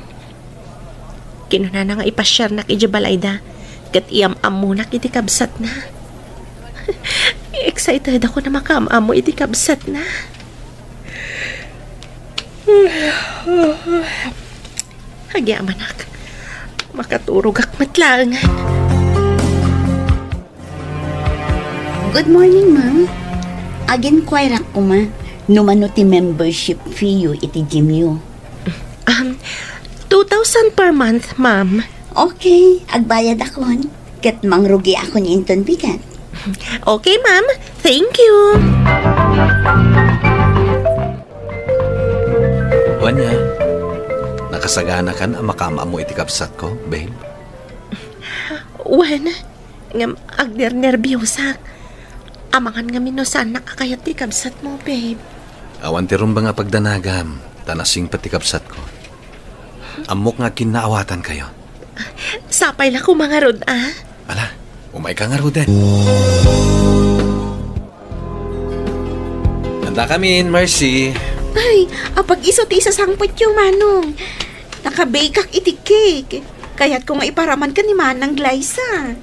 Kinunana nga ipasiarnak idiay balayda, ket iam-ammonak iti kabsatna. Excited ako na makaam-ammo iti kabsatna. Agyamanak. Makaturogak met laengen. Good morning, ma'am. Aginquirak koma no mano ti membership fee yo iti gym yo. Um, two thousand per month, ma'am. Okay, agbayadakon. Ket mangrugiakon inton bigat. Okay, ma'am. Thank you. Wen, nakasaganakan a makaam-ammo iti kabsatko, babe? Wen, ngem agnernerbiosak. Amangan ngamin no saannak a kayat ti kabsatmo, babe. Awan ti rumbeng a pagdanagam, ta nasingpet ti kabsatko. Ammok nga agkinnaawatankayo. Sapay la koma ngarud, a? Ala, umayka ngaruden. Andakamin, Mercy. Ay, apag-isu ti isasangpetyo, Manong. Nakabakak iti cake. Kayatko nga iparaman ken ni Manang Glyza.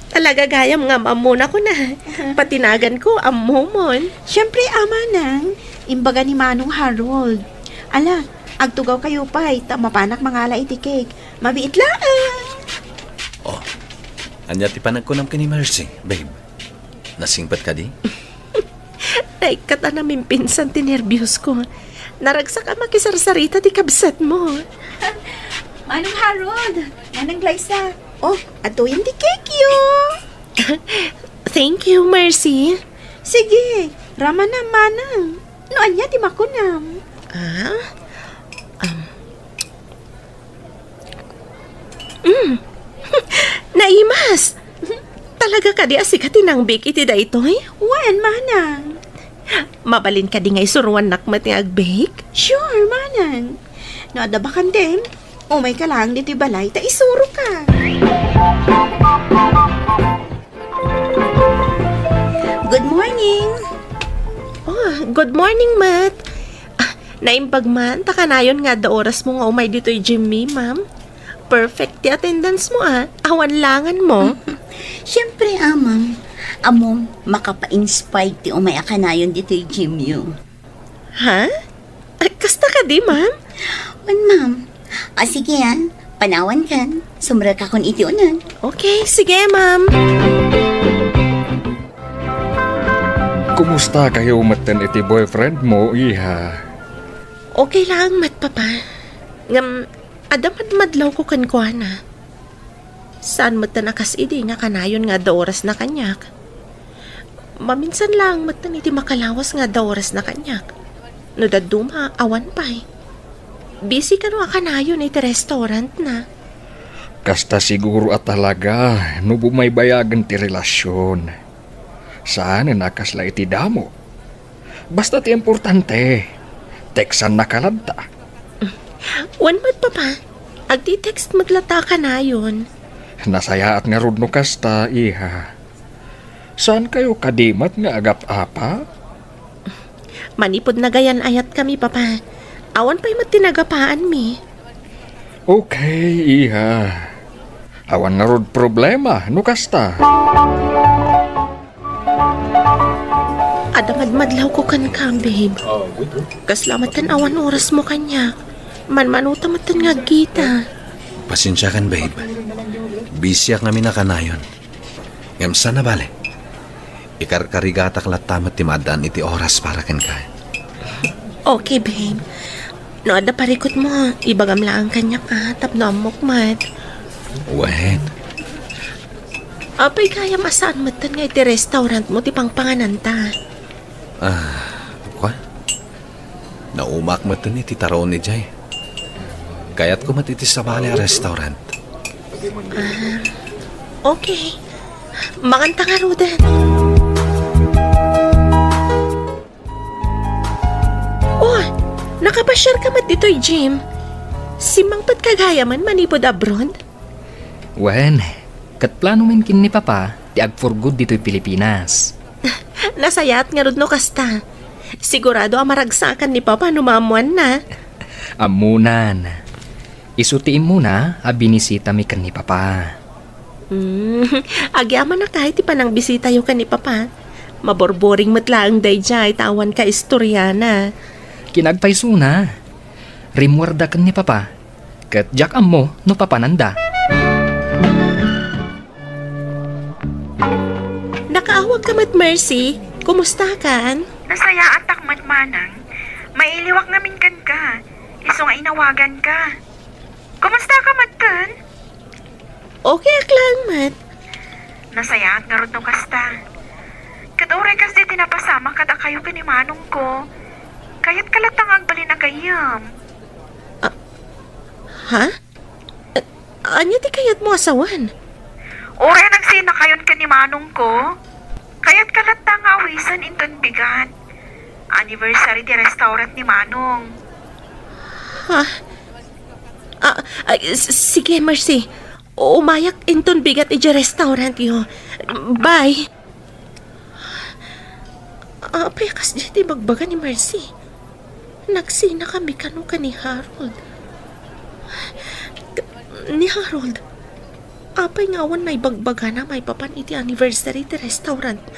Talaga gayam nga am-ammona kuna. Pati naganko, ammomon. Siempre, a, Manang. Imbaga ni Manong Harold. Ala, agtugawkayo pay, ta mapanak mangala iti cake. Mabiit laeng. Oh, ania ti panagkunam ken ni Mercy, babe? Nasingpet kadi? Naikkat a namimpinsan ti nerbios ko. Naragsak a makisarsarita ti kabsat mo. Manong Harold, Manang Glyza. Oh, adtoyen ti cake yo. Thank you, Mercy. Sige, ramana, Manang. No ania ti makunam? Ah? Um, Mm. Naimas! Talaga kadi a sika ti nangbake iti daytoy? Wen, Manang. Mabalin kadi nga isuruannak met nga agbake? Sure, Manang. No adda bakanten, umayka laeng ditoy balay ta isuroka. Good morning. Oh, good morning, Mat. Ah, naimbag man, ta kanayon nga adda oras mo nga umay ditoy gym mi, ma'am. Perfect ti attendance mo, ah. Awan langan mo. Siyempre, ah, ma'am. Ammom, makapa-inspire ti umay a kanayon ditoy gym yo. Ha? Ay, kasta kadi, ma'am? Wen, ma'am. O, sige, ah. Panawan kan. Sumrekakon iti uneg. Okay, sige, ma'am. Kumusta kayo metten iti boyfriend mo, iha? Okay lang met, Papa. Ngem, adda madmadlawko kenkuana. Saan metten a kas idi nga kanayon nga adda orasna kaniak. Maminsan laeng metten iti makalawas nga adda orasna kaniak. No dadduma, awan pay. Busy kano a kanayon iti restaurantna. Kasta siguro a talaga no bumaybayagen ti relasyon. Saanen a kasla iti damo. Basta ti importante, textannaka latta. Wen met, Papa. Agti-text met latta a kanayon. Nasayaat ngarud no kasta, iha. Saan kayo kadi met nga agap-apa? Manipud nagayan-ayatkami, Papa. Awan pay met ti nagapaanmi. Okay, iha. Awan ngarud problema no kasta. Adda madmadlawko kenka, babe. Kasla met ken awan oras mo kaniak. Manmanuta met ken nga agkita. Pasensiakan, babe. Busyak ngamin a kanayon. Ngem saan a bale. Ikarkarigatak latta met ti maaddaan iti oras para kenka. Okay, babe. No adda parikutmo, ibagam laeng kaniak, a, tapno ammok met. Wen. Apay gayam a saan metten nga iti restaurantmo ti pangpangananta? Ah, kua? Naumaak metten iti taraon idiay. Kayatko met iti sabali a restaurant. Ah, okay. Manganta ngaruden. Oh, nakapasiar ka met ditoy, Jim? Simmangpet ka gayamen manipud abroad? Wen, ket plano men ken ni Papa ti ag-for good ditoy Pilipinas. Nasayaat ngarud no kasta. Sigurado a maragsakan ni Papa no maammoanna. Ammonan. Isu ti immuna a binisitami ken ni Papa. Hmm, agyamanak ti panangbisitayo ken ni Papa. Maborboring met laeng daydiay ta awan kaistoriana. Kinagpaysona. Rimmuarda ken ni Papa. Ket diak ammo no papananda. Nakaawag ka met, Mercy. Kumusta kan? Nasayaatak met, Manang. Mailiwak ngamin kenka. Isu nga inawagan ka. Kumusta ka met ken? Okay ak laeng met. Nasayaat ngarud no kasta. Ket uray kasdi ti napasamak kadakayo ken ni manongko, kayat ka latta nga agbalin a gayyem. Ah, ha? A-, ania ti kayatmo a sawen? Uray a nagsinakayon ken ni manongko, kayat ka latta nga awisen inton bigat. Anniversary ti restaurant ni Manong. Ha? Ah, ah, s-, sige, Mercy. Umayak inton bigat idiay restaurantyo. Bye. Apay a kasdiay ti ibagbaga ni Mercy? Nagsinakami kano ken ni Harold? Ni Harold, apay nga awan naibagbagana maipapan iti anniversary ti restaurantna?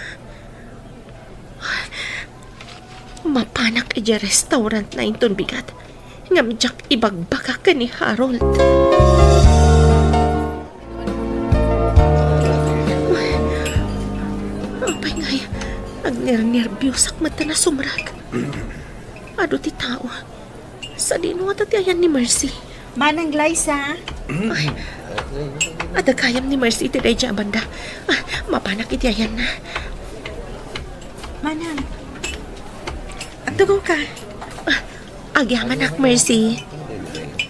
Mapanak idiay restaurantna inton bigat, ngem diak ibagbaga ken ni Harold. Apay ngay, agnernerbiosak met ta nasumrek. Adu ti tao. Sadino ngata ti ayan ni Mercy? Manang Glyza. Ay, adda gayam ni Mercy iti daydiay a banda. Ah, mapanak iti ayanna. Manang. Agtugaw ka. Ah, agyamanak, Mercy.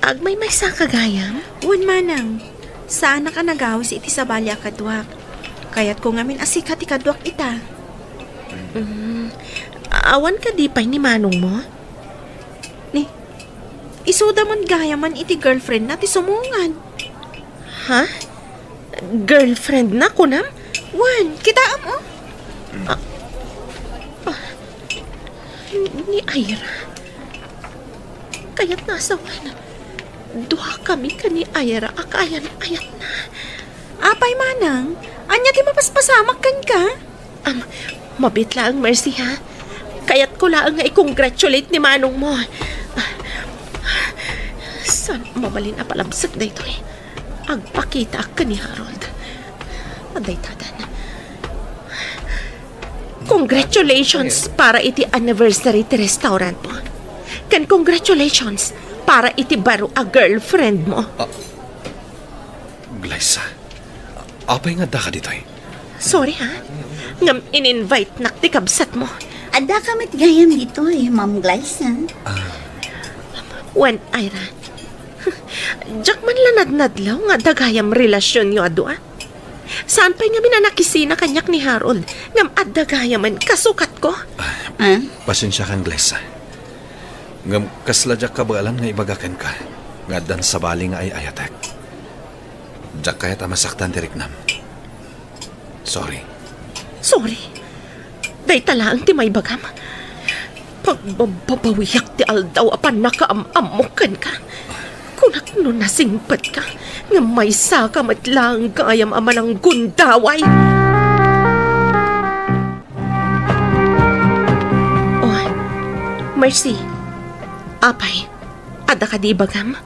Agmaymaysa ka gayam? Wen, Manang. Saanak a nagawis iti sabali a kaduak. Kayatko ngamin a sika ti kaduak ita. Mm, awan kadi pay ni manongmo? Ni, isuda met gayamen iti girlfriendna ti sumungad. Ha? Girlfriendna, kunam? Wen, kitaem, o. Ah, ah, ni Ira? Kayatna a sawen. Duakami ken ni Ira a kaayan-ayatna. Apay, Manang? Ania ti mapaspasamak kenka? Am, mabiit laeng, Mercy, ha? Kayatko laeng nga i-congratulate ni manongmo. Saan mabalin a palabsek daytoy? Agpakitaak ken ni Harold. Adda itadan. Congratulations para iti anniversary ti restaurantmo. Ken congratulations para iti baro a girlfriendmo. Ah, Glyza, apay nga addaka ditoy? Sorry, ha? Ngem in-invite-nak ti kabsatmo. Addaka met gayam ditoy, Ma'am Glyza. Ah. Wen, Ira. Diak man la nadnadlaw nga adda gayam relasionyo a dua. Saan pay ngamin a nakisina kaniak ni Harold, ngem adda gayamen kasukatko. Ah, ah? Pasensiakan, Glyza. Ngem kasla diak kabaelan nga ibaga kenka nga addan sabali nga ay-ayatek. Diak kayat a masaktan ti riknam. Sorry. Sorry? Dayta laeng ti maibagam? Pagbababawiak ti aldaw a pannakaam-ammok kenka. Kunak no nasingpetka, ngem maysaka met laeng gayam a mananggundaway. Oh, Mercy. Apay, adda kadi ibagam?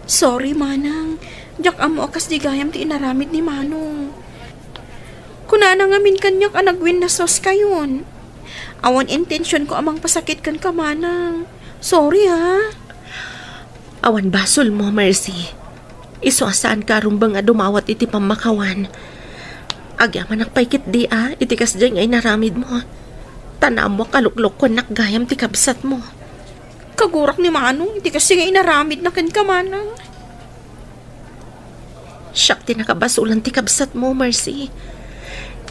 Sorry, Manang. Diak ammo a kasdi gayam ti inaramid ni Manong. Kunana ngamin kaniak a nagwinnasaskayon. Awan intensionko a mangpasakit kenka, Manang. Sorry, ha? Awan basolmo, Mercy. Isu a saanka a rumbeng a dumawat iti pammakawan. Agyamanak pay ketdi a iti kasdiay nga inaramidmo. Ta naammoak a luklukkuannak gayam ti kabsatmo. Kagurak ni Manong iti kasdiay nga inaramidna kenka, Manang. Siak ti nakabasolan ti kabsatmo, Mercy.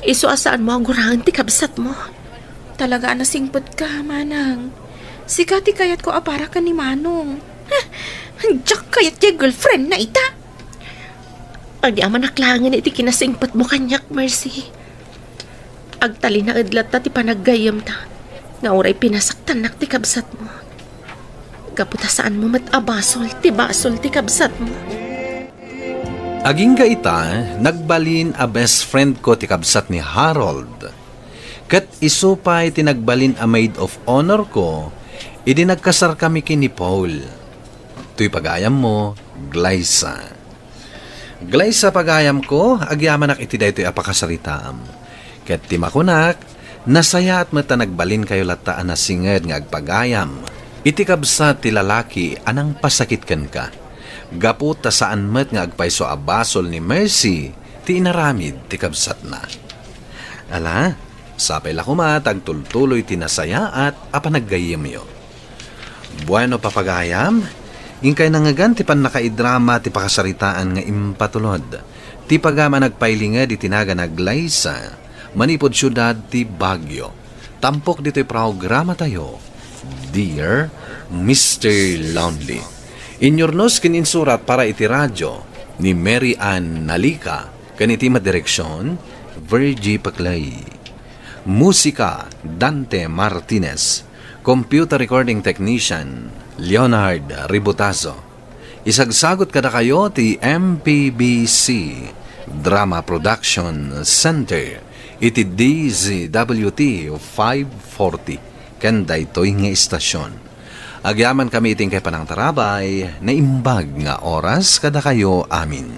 Isu a saanmo a guraen ti kabsatmo. Talaga a nasingpetka, Manang. Sika ti kayatko a para ken ni Manong. Heh, diak kayat ti girlfriend na ita. Agyamanak laengen iti kinasingpetmo kaniak, Mercy. Agtalinaed latta ti panaggayyemta nga uray pinasaktannak ti kabsatmo. Gapu ta saanmo met a basol ti basol ti kabsatmo. Agingga ita, nagbalin a best friend ko ti kabsat ni Harold. Ket isu pay ti nagbalin a maid of honor ko idi nagkasarkami ken ni Paul. Toy pagayammo, Glyza. Glyza, pagayamko, agyamanak iti daytoy a pakasaritaam. Ket ti makunak, nasayaat met ta nagbalinkayo latta a nasinged nga agpagayam iti kabsat ti lalaki a nangpasakit kenka. Gapu ta saan met nga agpayso a basol ni Mercy ti inaramid ti kabsatna. Ala, sapay la koma ta agtultuloy ti nasayaat a panaggayyemyo. Bueno, papagayam, inkay nangngegan ti pannakaidrama ti pakasaritaan nga impatulod ti pagayam a nagpailinged iti nagan a Glyza manipud siudad ti Baguio. Tampok ditoy programatayo, Dear Mister Lonely. Inyurnos ken insurat para iti radio ni Mary Ann Nalica ken iti madireksion, Virgie Paclay. Musika, Dante Martinez. Computer recording technician, Leonard Ributazo. Isagsagot kadakayo ti M P B C Drama Production Center iti D Z W T five forty ken daytoy nga istasyon. Agyamankami iti inkay panangtarabay, naimbag nga oras kadakayo amin.